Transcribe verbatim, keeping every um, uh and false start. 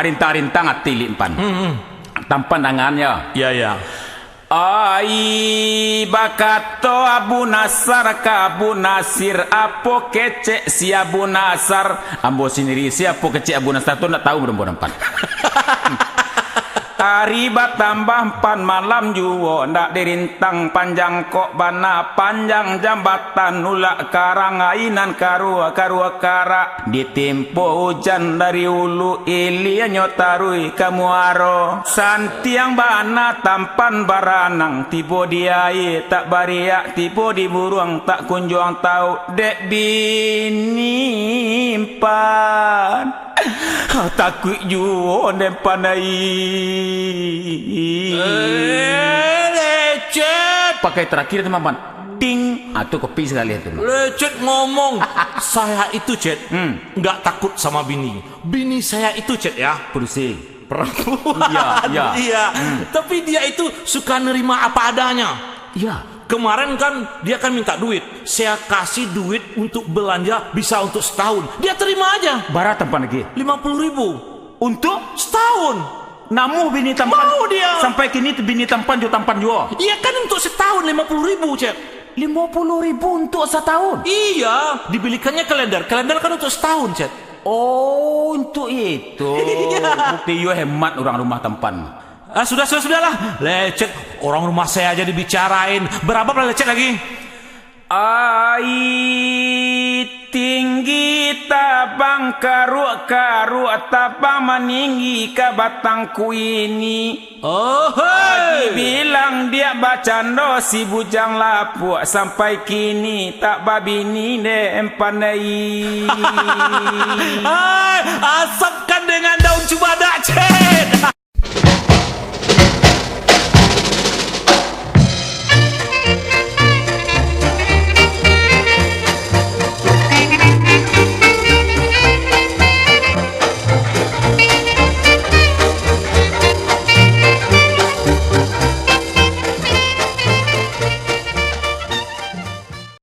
Rintang-rintang ati Lik Empan. Hmm, hmm. Tampan dangan yo. Ya, ya. Ai, bakato Abu Nasar ka Abu Nasir, apo kecek si Abu Nasar? Ambo sandiri, si apo kecek Abu Nasar tu ndak tahu, mudah-mudahan Empan. Ari batambah Empan, malam juo ndak dirintang, panjang kok bana, panjang jambatan, ulak karang, ainan karua, karua karak. Ditimpo ujan dari ulu, ilianyo taruih ka muaro. Santiang bana Tampan baranang, tibo di aia tak bariak, tibo di buruang tak kunjuang tahu. Dek bini Empan, takuik juo den pandai. Eh, lecet. Pakai terakhir tu, Maman. Ting. Ah, tu kopi sekali tu, Mak. Lecet ngomong. Saya itu, Cet, Hmm. nggak takut sama bini. Bini saya itu, Cet, ya. Pusing. Perempuan. Iya, iya. Iya. Hmm. Tapi dia itu suka nerima apa adanya. Iya. Kemarin kan dia kan minta duit. Saya kasih duit untuk belanja bisa untuk setahun. Dia terima aja. Bara Tampan lagi? Lima puluh ribu. Untuk? Setahun. Namuh bini Tampan. Mau dia. Sampai kini tu bini Tampan jo Tampan juo. Iya kan, untuk setahun lima puluh ribu, Cet. Lima puluh ribu untuk setahun? Iya, dibelikannya kalender. Kalender kan untuk setahun, Cet. Oh, untuk itu. Iya. Bukti iyo hemat urang rumah Tampan. Ah, sudah, sudah, sudahlah. Lecet, orang rumah saya aja dibicarain. Berabab lah, Lecet, lagi. Ai, tinggi tabang karuak-karuak, tabang maninggi ka batang kuini. Ohoi. Dibilang diak bacando si bujang lapuak, sampai kini tak babini den pandai. Hai, asapkan dengan daun cuba.